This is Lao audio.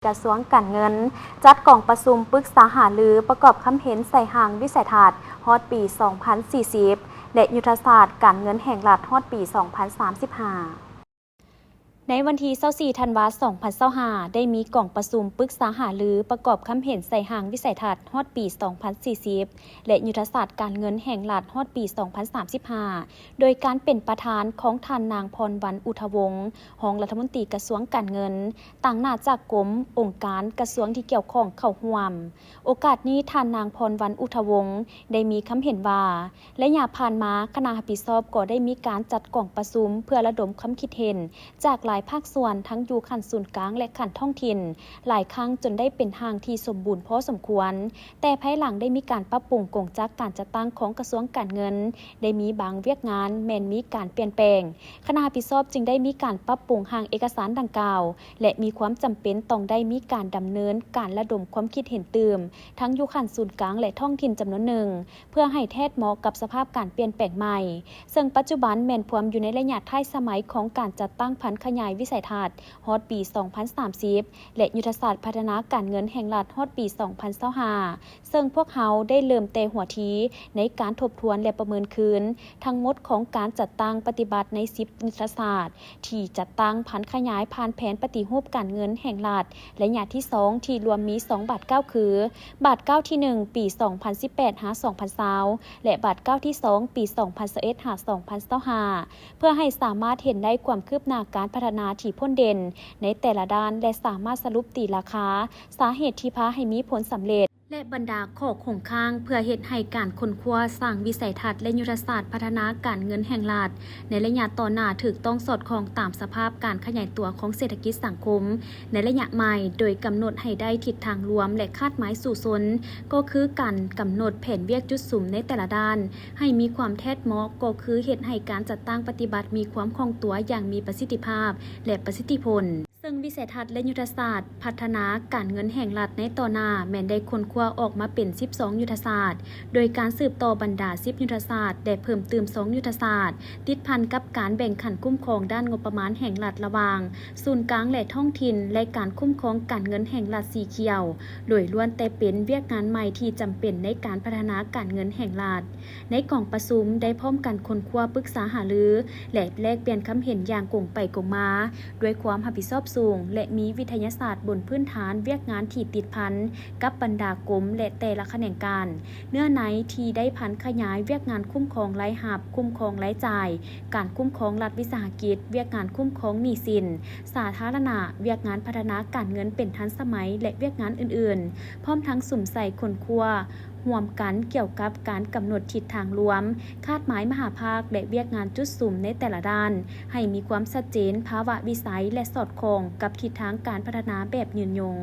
ກະຊວງການເງິນ ຈັດກອງປະຊຸມປຶກສາຫາລືປະກອບຄຳເຫັນໃສ່ຮ່າງວິໄສທັດຮອດປີສອງພັນສີ່ສິບ ແລະ ຍຸດທະສາດການເງິນແຫ່ງລັດຮອດປີສອງພັນສາມສິບຫ້າ. ໃນວັນທີຊາວສີ່ທັນວາສອງພັນຊາວຫ້າ ໄດ້ມີກອງປະຊຸມປຶກສາຫາລືປະກອບຄຳເຫັນໃສ່ຮ່າງວິໄສທັດຮອດປີສອງພັນສີ່ສິບ ແລະ ຍຸດທະສາດການເງິນແຫ່ງລັດຮອດປີສອງພັນສາມສິບຫ້າ ໂດຍການເປັນປະທານຂອງທ່ານນາງ ພອນວັນ ອຸດທະວົງ ຮອງລັດຖະມົນຕີກະຊວງການເງິນ, ຕາງໜ້າຈາກກົມ, ອົງການ, ກະຊວງທີ່ກ່ຽວຂ້ອງເຂົ້າຮ່ວມ. ໂອກາດນີ້ ທ່ານນາງ ພອນວັນ ອຸດທະວົງ ໄດ້ມີຄຳເຫັນວ່າ, ໄລຍະຜ່ານມາ, ຄະນະຮັບຜິດຊອບກໍໄດ້ມີການຈັດກອງປະຊຸມເພື່ອລະດົມຄວາມຄິດເຫັນຈາກຫຼາຍພາກສ່ວນ, ທັງຢູ່ຂັ້ນສູນກາງ ແລະ ຂັ້ນທ້ອງຖິ່ນ, ຫຼາຍຄັ້ງຈົນໄດ້ເປັນຮ່າງທີ່ສົມບູນພໍສົມຄວນ, ແຕ່ພາຍຫຼັງໄດ້ມີການປັບປຸງກົງຈັກການຈັດຕັ້ງຂອງກະຊວງການເງິນ, ໄດ້ມີບາງວຽກງານແມ່ນມີການປ່ຽນແປງ, ຄະນະຮັບຜິດຊອບຈຶ່ງໄດ້ມີການປັບປຸງຮ່າງເອກະສານດັ່ງກ່າວ ແລະ ມີຄວາມຈຳເປັນຕ້ອງໄດ້ມີການດຳເນີນການລະດົມຄວາມຄິດເຫັນຕື່ມ ທັງຢູ່ຂັ້ນສູນກາງ ແລະ ທ້ອງຖິ່ນຈຳນວນໜຶ່ງ ເພື່ອໃຫ້ແທດເໝາະກັບສະພາບການປ່ຽນແປງໃໝ່, ເຊິ່ງປັດຈຸບັນແມ່ນພວມຢູ່ໃນໄລຍະທ້າຍສະໄໝຂອງການຈັດຕັ້ງຜັນຂະຫຍາຍວິໄສທັດຮອດປີສອງພັນສາມສິບ ແລະ ຍຸດທະສາດພັດທະນາການເງິນແຫ່ງລັດຮອດປີສອງພັນຊາວຫ້າ ເຊິ່ງພວກເຮົາໄດ້ເລີ່ມແຕ່ຫົວທີໃນການທົບທວນ ແລະ ປະເມີນຄືນທັງໝົດຂອງການຈັດຕັ້ງປະຕິບັດໃນສິບຍຸດທະສາດ ທີ່ຈັດຕັ້ງຜັນຂະຫຍາຍຜ່ານແຜນປະຕິຮູບການເງິນແຫ່ງລັດໄລຍະທີສອງ ທີ່ລວມມີສອງບາດກ້າວຄື ບາດກ້າວທີໜຶ່ງ ປີສອງພັນສິບແປດ ຫາ ສອງພັນຊາວ ແລະ ບາດກ້າວທີສອງ ປີສອງພັນຊາວເອັດ ຫາ ສອງພັນຊາວຫ້າ ເພື່ອໃຫ້ສາມາດເຫັນໄດ້ຄວາມຄືບໜ້າການພັດທະນາທີ່ພົ້ນເດັ່ນໃນແຕ່ລະດ້ານ ແລະ ສາມາດສະຫຼຸບຕີລາຄາ ສາເຫດທີ່ພາໃຫ້ມີຜົນສຳເລັດ ແລະ ບັນດາຂໍ້ຄົງຄ້າງ ເພື່ອເຮັດໃຫ້ການຄົ້ນຄວ້າສ້າງວິໄສທັດ ແລະ ຍຸດທະສາດພັດທະນາການເງິນແຫ່ງລັດໃນໄລຍະຕໍ່ໜ້າຖືກຕ້ອງສອດຄ່ອງຕາມສະພາບການຂະຫຍາຍຕົວຂອງເສດຖະກິດສັງຄົມໃນໄລຍະໃໝ່, ໂດຍກຳນົດໃຫ້ໄດ້ທິດທາງລວມ ແລະ ຄາດໝາຍສູ້ຊົນ ກໍຄືການກຳນົດແຜນວຽກຈຸດສຸມໃນແຕ່ລະດ້ານໃຫ້ມີຄວາມແທດເໝາະ, ກໍຄືເຮັດໃຫ້ການຈັດຕັ້ງປະຕິບັດມີຄວາມຄ່ອງຕົວຢ່າງມີປະສິດທິພາບ ແລະ ປະສິດທິຜົນ. ເຊິ່ງວິໄສທັດ ແລະ ຍຸດທະສາດພັດທະນາການເງິນແຫ່ງລັດໃນຕໍ່ໜ້າ ແມ່ນໄດ້ຄົ້ນຄວ້າອອກມາເປັນສິບສອງຍຸດທະສາດ, ໂດຍການສືບຕໍ່ບັນດາສິບຍຸດທະສາດ ແລະ ເພີ່ມຕື່ມສອງຍຸດທະສາດ ຕິດພັນກັບການແບ່ງຂັ້ນຄຸ້ມຄອງດ້ານງົບປະມານແຫ່ງລັດລະຫວ່າງສູນກາງ ແລະ ທ້ອງຖິ່ນ ແລະ ການຄຸ້ມຄອງການເງິນແຫ່ງລັດສີຂຽວ, ໂດຍລ້ວນແຕ່ເປັນວຽກງານໃໝ່ທີ່ຈຳເປັນໃນການພັດທະນາການເງິນແຫ່ງລັດ. ໃນກອງປະຊຸມໄດ້ພ້ອມກັນຄົ້ນຄວ້າ, ປຶກສາຫາລື ແລະ ແລກປ່ຽນຄຳເຫັນຢ່າງກົງໄປກົງມາ, ດ້ວຍຄວາມຮັບຜິດຊອບສູງ ແລະ ມີວິທະຍາສາດບົນພື້ນຖານວຽກງານທີ່ຕິດພັນກັບບັນດາກົມ ແລະ ແຕ່ລະຂະແໜງການ, ເນື້ອໃນທີ່ໄດ້ຜັນຂະຫຍາຍວຽກງານຄຸ້ມຄອງລາຍຮັບ, ຄຸ້ມຄອງລາຍຈ່າຍ, ການຄຸ້ມຄອງລັດວິສາຫະກິດ, ວຽກງານຄຸ້ມຄອງໜີ້ສິນສາທາລະນະ, ວຽກງານພັດທະນາການເງິນເປັນທັນສະໄໝ ແລະ ວຽກງານອື່ນໆ, ພ້ອມທັງສຸມໃສ່ຄົ້ນຄວ້າ ຮ່ວມກັນກ່ຽວກັບການກຳນົດທິດທາງລວມ, ຄາດໝາຍມະຫາພາກ ແລະ ວຽກງານຈຸດສຸມໃນແຕ່ລະດ້ານ ໃຫ້ມີຄວາມຊັດເຈນ, ພາວະວິໄສ ແລະ ສອດຄ່ອງກັບທິດທາງການພັດທະນາແບບຍືນຍົງ.